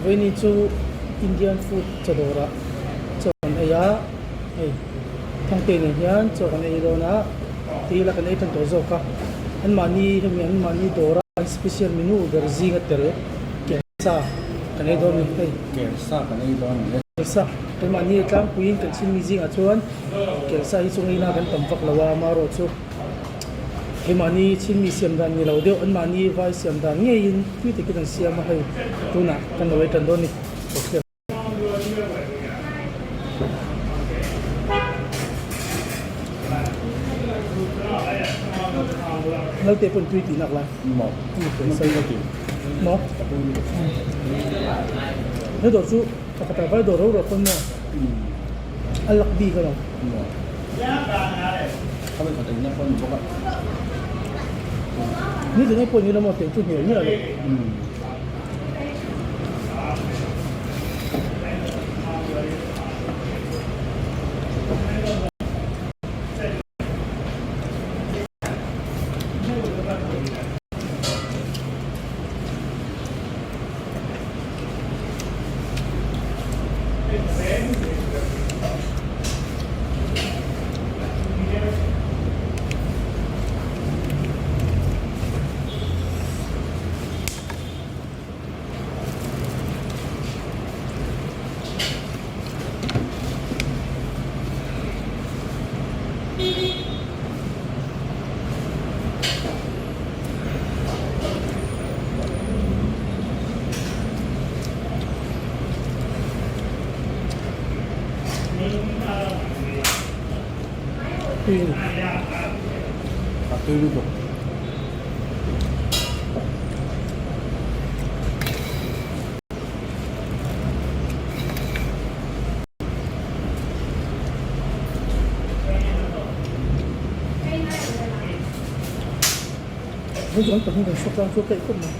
Vawiini chu Indian food chaw dawrah chaw kan ei a, hei Thangte nen hian chaw kan ei dawn a, ti ila kan ei tan tawh zawk a, anmahni hemi anmahni dawra an special menu ber zinga tel kelsa kan ei dawn a ni hei. Kelsa kan ei dawn a ni e. Kelsa keimahni tlangpuiin kan chhinmi zingah chuan kelsa hi chu ngeina kan tam vak lo a, amaherawhchu. Keimahni Chinmi siam dan ni lo deuh, anmahni vai siam dan ngeiin tui takin an siam a, hei tunah kan lo ei tan dawn a ni. Naute pawn tui tih nak lai. Maw? Maw? He dawr chu pakhatah vai dawr ro ro pawn maw? A lak bik alawm. Maw? Khawi khat engna pawh a ni bawk a. Ni tin pawh ni lama teh chu hnial miah lo. Tui a ni. A tui lutuk. Hei chu an pahnih kan hrawk tlang chu a kaih khawp mai.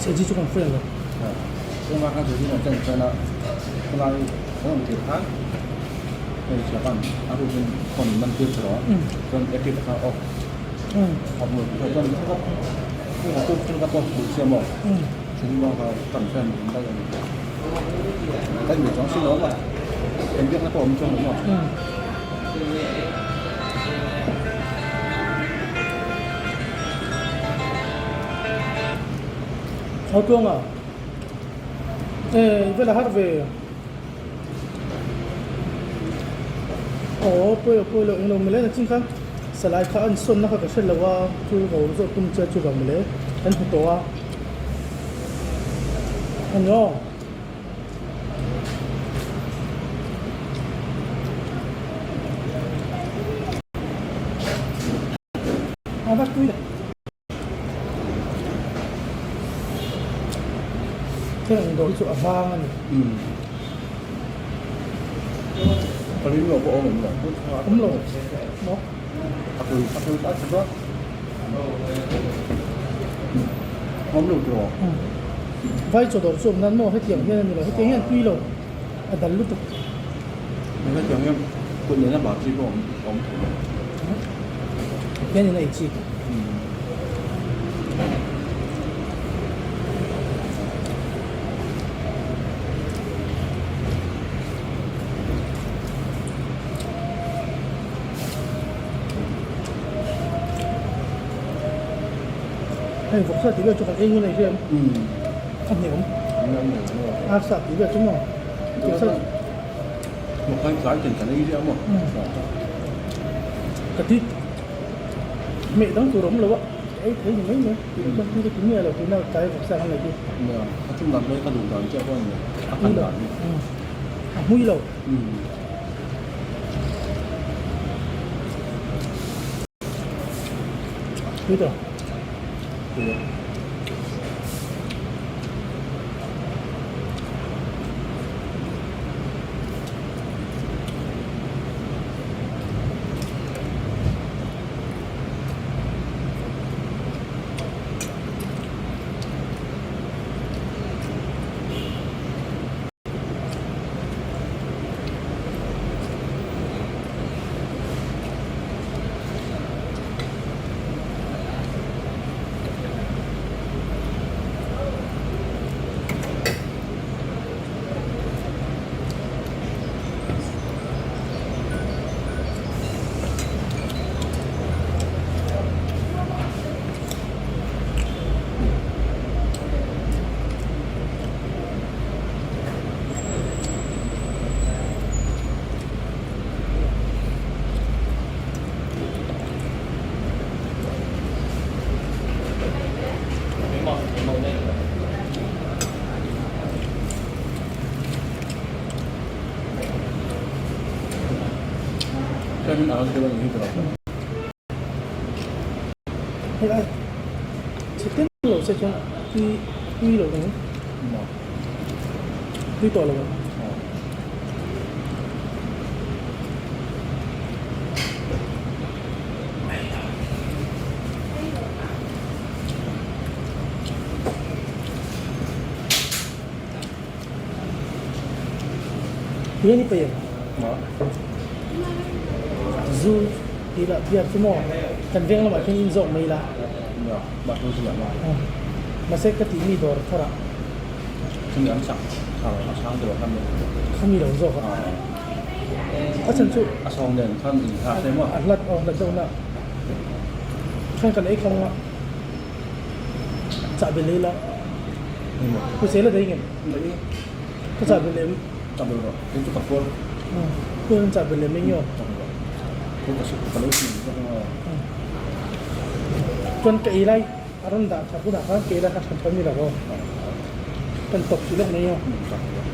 Serchi chu kan friend lo. Haw tluang a e vel a har ve aw pawi lo pawi lo englo mawle na chin khan salai kha an sawn na kha ka hre lo a chu ka awm zawk tum che chu vang mawle kan hmu tawh a ani aw. A va tui Thil ang dawr hi chu a vang a ni. Ka ring lo pawh awm lo. Awm lo maw? A pui a pui a tha chuan awm lo tiraw? Vai chaw dawr chu awm nan maw hetiang hian a ni lo hetiang hian tui lo a dal lutuk. Hetiang hian kut nena bar chi pawh awm thei lo. Hian in a ei chi. Hei vawksa tih vel chu kan ei ngun a hriat a hneawm arsa tih vel chu maw vawksa ka ti meh dang tur a awm lo a ei thei ni mai mai tih chuan tui ka ti miah lo tuna tlai vawksa kan nei hi a hmui lo. Tui tawh. Tui a. Hei a chhe tel lo se chuan tui tui lo ang tui tawh lo ang. Tui a ni paih ang. Zu tih lah biar chu maw kan veng lamah khian in zawk mai la. Mahse ka tih mi dawr thar ah. Khami lo zawk a. A chhan chu. A hlat aw hlat deuh na. Khan kan ei khawng a. Chahbi lei la. Pawisa la daih ngem? Ka chahbi lem. Chahbi rawh. Kei chu ka puar. Puar an chahbi lem eng nge aw? Chahbi rawh. Kei ka suk ka lo hmu zawk ang aw. Chuan ka ei lai a rawn dah that hunah khan ka ei lai kha than than ni lo aw. Kan tawp chih lawk mai aw. Chahbi rawh.